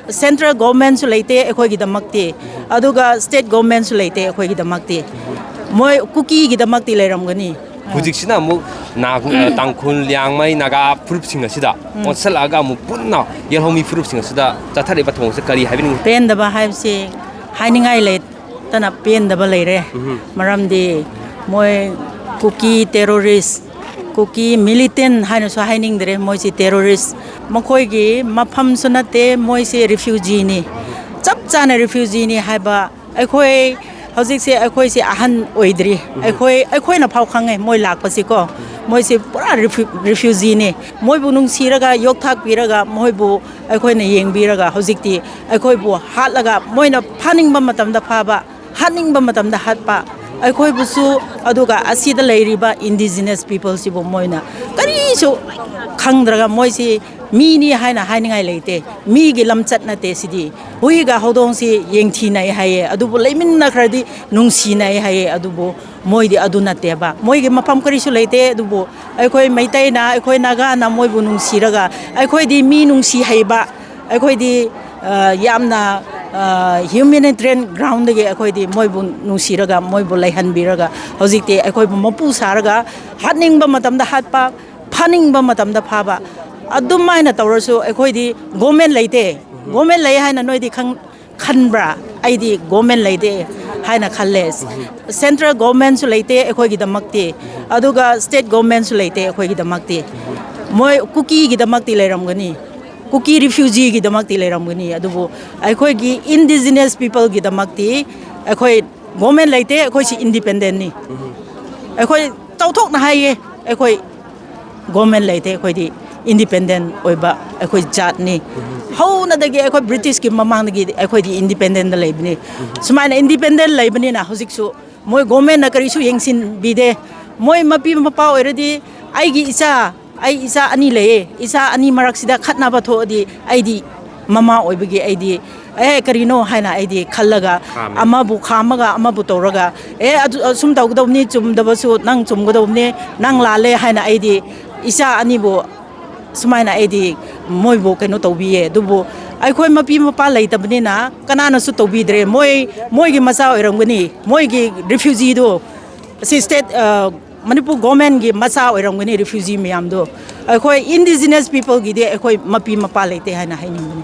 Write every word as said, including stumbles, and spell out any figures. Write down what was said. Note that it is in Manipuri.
Central governmentꯁꯨ ꯂꯩꯇꯦ ꯑꯩꯈꯣꯏꯒꯤꯗꯃꯛꯇꯤ, ꯑꯗꯨꯒ state governmentꯁꯨ ꯂꯩꯇꯦ ꯑꯩꯈꯣꯏꯒꯤꯗꯃꯛꯇꯤ꯫ ꯃꯣꯏ ꯀꯨꯀꯤꯒꯤꯗꯃꯛꯇꯤ ꯂꯩꯔꯝꯒꯅꯤ꯫ ꯍꯧꯖꯤꯛꯁꯤꯅ ꯑꯃꯨꯛ ꯅꯥꯒ-, ꯇꯥꯡꯈꯨꯜ, ꯂꯤꯌꯥꯡꯃꯩ, ꯅꯥꯒꯥ ꯐꯨꯔꯨꯞꯁꯤꯡ ꯑꯁꯤꯗ ꯑꯣꯟꯁꯤꯜꯂꯛꯑꯒ ꯑꯃꯨꯛ ꯄꯨꯟꯅ ꯌꯦꯜꯍꯧꯃꯤ ꯐꯨꯔꯨꯞꯁꯤꯡ ꯑꯁꯤꯗ ꯆꯠꯊꯔꯛꯏꯕ ꯊꯧꯑꯣꯡꯁꯦ ꯀꯔꯤ ꯍꯥꯏꯕꯤꯅꯤꯡꯉꯤ? ꯄꯦꯟꯗꯕ ꯍꯥꯏꯕꯁꯤ ꯍꯥꯏꯅꯤꯡꯉꯥꯏ ꯂꯩꯇꯅ ꯄꯦꯟꯗꯕ ꯂꯩꯔꯦ꯫ ꯃꯔꯝꯗꯤ ꯃꯣꯏ ꯀꯨꯀꯤ terrorist, ꯀꯨꯀꯤ militant ꯍꯥꯏꯅꯁꯨ ꯍꯥꯏꯅꯤꯡꯗ꯭ꯔꯦ, ꯃꯣꯏꯁꯤ terrorist꯫ ꯃꯈꯣꯏꯒꯤ ꯃꯐꯝꯁꯨ ꯅꯠꯇꯦ, ꯃꯣꯏꯁꯤ refugeeꯅꯤ꯫ ꯆꯞ ꯆꯥꯅ refugeeꯅꯤ ꯍꯥꯏꯕ ꯑꯩꯈꯣꯏ ꯍꯧꯖꯤꯛꯁꯦ, ꯑꯩꯈꯣꯏꯁꯦ ꯑꯍꯟ ꯑꯣꯏꯗ꯭ꯔꯤ꯫ ꯑꯩꯈꯣꯏ, ꯑꯩꯈꯣꯏꯅ ꯐꯥꯎ ꯈꯪꯉꯦ ꯃꯣꯏ ꯂꯥꯛꯄꯁꯤꯀꯣ꯫ ꯃꯣꯏꯁꯦ ꯄꯨꯔꯥ refu-, refugeeꯅꯦ꯫ ꯃꯣꯏꯕꯨ ꯅꯨꯡꯁꯤꯔꯒ, ꯌꯣꯛꯊꯥꯛꯄꯤꯔꯒ, ꯃꯣꯏꯕꯨ ꯑꯩꯈꯣꯏꯅ ꯌꯦꯡꯕꯤꯔꯒ, ꯍꯧꯖꯤꯛꯇꯤ ꯑꯩꯈꯣꯏꯕꯨ ꯍꯥꯠꯂꯒ, ꯃꯣꯏꯅ ꯐꯥꯅꯤꯡꯕ ꯃꯇꯝꯗ ꯐꯥꯕ, ꯍꯥꯠꯅꯤꯡꯕ ꯃꯇꯝꯗ ꯍꯥꯠꯄ, ꯑꯩꯈꯣꯏꯕꯨꯁꯨ, ꯑꯗꯨꯒ ꯑꯁꯤꯗ ꯂꯩꯔꯤꯕ indigenous peopleꯁꯤꯕꯨ ꯃꯣꯏꯅ ꯀꯔꯤꯁꯨ ꯈꯪꯗ꯭ꯔꯒ, ꯃꯣꯏꯁꯤ ꯃꯤꯅꯤ ꯍꯥꯏꯅ ꯍꯥꯏꯅꯤꯡꯉꯥꯏ ꯂꯩꯇꯦ꯫ ꯃꯤꯒꯤ ꯂꯝꯆꯠ ꯅꯠꯇꯦ ꯁꯤꯗꯤ꯫ ꯍꯨꯏꯒ ꯍꯧꯗꯣꯡꯁꯤ ꯌꯦꯡꯊꯤꯅꯩ ꯍꯥꯏꯌꯦ, ꯑꯗꯨꯕꯨ ꯂꯩꯃꯤꯟꯅꯈ꯭ꯔꯗꯤ ꯅꯨꯡꯁꯤꯅꯩ ꯍꯥꯏꯌꯦ, ꯑꯗꯨꯕꯨ ꯃꯣꯏꯗꯤ ꯑꯗꯨ ꯅꯠꯇꯦꯕ꯫ ꯃꯣꯏꯒꯤ ꯃꯐꯝ ꯀꯔꯤꯁꯨ ꯂꯩꯇꯦ, ꯑꯗꯨꯕꯨ ꯑꯩꯈꯣꯏ ꯃꯩꯇꯩꯅ, ꯑꯩꯈꯣꯏ ꯅꯥꯒꯥꯅ ꯃꯣꯏꯕꯨ ꯅꯨꯡꯁꯤꯔꯒ, ꯑꯩꯈꯣꯏꯗꯤ ꯃꯤ ꯅꯨꯡꯁꯤ ꯍꯩꯕ, ꯑꯩꯈꯣꯏꯗꯤ, ꯑ, ꯌꯥꯝꯅ, ꯑ, humanitarian groundꯗꯒꯤ ꯑꯩꯈꯣꯏꯗꯤ ꯃꯣꯏꯕꯨ ꯅꯨꯡꯁꯤꯔꯒ, ꯃꯣꯏꯕꯨ ꯂꯩꯍꯟꯕꯤꯔꯒ, ꯍꯧꯖꯤꯛꯇꯤ ꯑꯩꯈꯣꯏꯕꯨ ꯃꯄꯨ ꯁꯥꯔꯒ, ꯍꯥꯠꯅꯤꯡꯕ ꯃꯇꯝꯗ ꯍꯥꯠꯄ, ꯐꯥꯅꯤꯡꯕ ꯃꯇꯝꯗ ꯐꯥꯕ, ꯑꯗꯨꯃꯥꯏꯅ ꯇꯧꯔꯁꯨ ꯑꯩꯈꯣꯏꯗꯤ government ꯂꯩꯇꯦ꯫ Government ꯂꯩ ꯍꯥꯏꯅ ꯅꯣꯏꯗꯤ ꯈꯪ-, ꯈꯟꯕ꯭ꯔꯥ? ꯑꯩꯗꯤ government ꯂꯩꯇꯦ ꯍꯥꯏꯅ ꯈꯜꯂꯦ꯫ Central governmentꯁꯨ ꯂꯩꯇꯦ ꯑꯩꯈꯣꯏꯒꯤꯗꯃꯛꯇꯤ, ꯑꯗꯨꯒ state governmentꯁꯨ ꯂꯩꯇꯦ ꯑꯩꯈꯣꯏꯒꯤꯗꯃꯛꯇꯤ꯫ ꯃꯣꯏ ꯀꯨꯀꯤꯒꯤꯗꯃꯛꯇꯤ ꯂꯩꯔꯝꯒꯅꯤ, ꯀꯨꯀꯤ refugeeꯒꯤꯗꯃꯛꯇꯤ ꯂꯩꯔꯝꯒꯅꯤ, ꯑꯗꯨꯕꯨ ꯑꯩꯈꯣꯏꯒꯤ indigenous peopleꯒꯤꯗꯃꯛꯇꯤ ꯑꯩꯈꯣꯏ government ꯂꯩꯇꯦ, ꯑꯩꯈꯣꯏꯁꯤ independentꯅꯤ꯫ ꯑꯩꯈꯣꯏ ꯆꯥꯎꯊꯣꯛꯅ ꯍꯥꯏꯌꯦ, ꯑꯩꯈꯣꯏ government ꯂꯩꯇꯦ, ꯑꯩꯈꯣꯏꯗꯤ independent ꯑꯣꯏꯕ ꯑꯩꯈꯣꯏ ꯖꯥꯠꯅꯤ꯫ ꯍꯧꯅꯗꯒꯤ ꯑꯩꯈꯣꯏ Britishꯀꯤ ꯃꯃꯥꯡꯗꯒꯤ ꯑꯩꯈꯣꯏꯗꯤ independentꯗ ꯂꯩꯕꯅꯤ꯫ ꯁꯨꯃꯥꯏꯅ independent ꯂꯩꯕꯅꯤꯅ ꯍꯧꯖꯤꯛꯁꯨ ꯃꯣꯏ governmentꯅ ꯀꯔꯤꯁꯨ ꯌꯦꯡꯁꯤꯟꯕꯤꯗꯦ꯫ ꯃꯣꯏ ꯃꯄꯤ ꯃꯄꯥ ꯑꯣꯏꯔꯗꯤ ꯑꯩꯒꯤ ꯏꯆꯥ, ꯑꯩ ꯏꯆꯥ ꯑꯅꯤ ꯂꯩꯌꯦ, ꯏꯆꯥ ꯑꯅꯤ ꯃꯔꯛꯁꯤꯗ ꯈꯠꯅꯕ ꯊꯣꯛꯑꯗꯤ ꯑꯩꯗꯤ ꯃꯃꯥ ꯑꯣꯏꯕꯒꯤ ꯑꯩꯗꯤ, "ꯑꯦ, ꯀꯔꯤꯅꯣ?" ꯍꯥꯏꯅ ꯑꯩꯗꯤ ꯈꯜꯂꯒ, ꯈꯥꯝꯃꯦ꯫ ꯑꯃꯕꯨ ꯈꯥꯝꯃꯒ ꯑꯃꯕꯨ ꯇꯧꯔꯒ, "ꯑꯦ, ꯑꯗꯨ, ꯑꯁꯨꯝ ꯇꯧꯒꯗꯧꯕꯅꯤ, ꯆꯨꯝꯗꯕꯁꯨ ꯅꯪ ꯆꯨꯝꯒꯗꯧꯕꯅꯤ, ꯅꯪ ꯂꯥꯜꯂꯦ" ꯍꯥꯏꯅ ꯑꯩꯗꯤ ꯏꯆꯥ ꯑꯅꯤꯕꯨ ꯁꯨꯃꯥꯏꯅ ꯑꯩꯗꯤ ꯃꯣꯏꯕꯨ ꯀꯩꯅꯣ ꯇꯧꯕꯤꯌꯦ꯫ ꯑꯗꯨꯕꯨ ꯑꯩꯈꯣꯏ ꯃꯄꯤ ꯃꯄꯥ ꯂꯩꯇꯕꯅꯤꯅ ꯀꯅꯥꯅꯁꯨ ꯇꯧꯕꯤꯗ꯭ꯔꯦ꯫ ꯃꯣꯏ, ꯃꯣꯏꯒꯤ ꯃꯆꯥ ꯑꯣꯏꯔꯝꯒꯅꯤ, ꯃꯣꯏꯒꯤ ꯔꯤꯐ꯭ꯌꯨꯖꯤꯗꯣ꯫ ꯑꯁꯤ ꯁ꯭ꯇꯦꯠ, ꯑ, ꯃꯅꯤꯄꯨꯔ ꯒꯣꯔꯃꯦꯟꯒꯤ ꯃꯆꯥ ꯑꯣꯏꯔꯝꯒꯅꯤ ꯔꯤꯐ꯭ꯌꯨꯖꯤ ꯃꯌꯥꯝꯗꯣ꯫ ꯑꯩꯈꯣꯏ ꯏꯟꯗꯤꯖꯤꯅꯁ ꯄꯤꯄꯜꯒꯤꯗꯤ ꯑꯩꯈꯣꯏ ꯃꯄꯤ ꯃꯄꯥ ꯂꯩꯇꯦ ꯍꯥꯏꯅ ꯍꯥꯏꯅꯤꯡꯕꯅꯤ꯫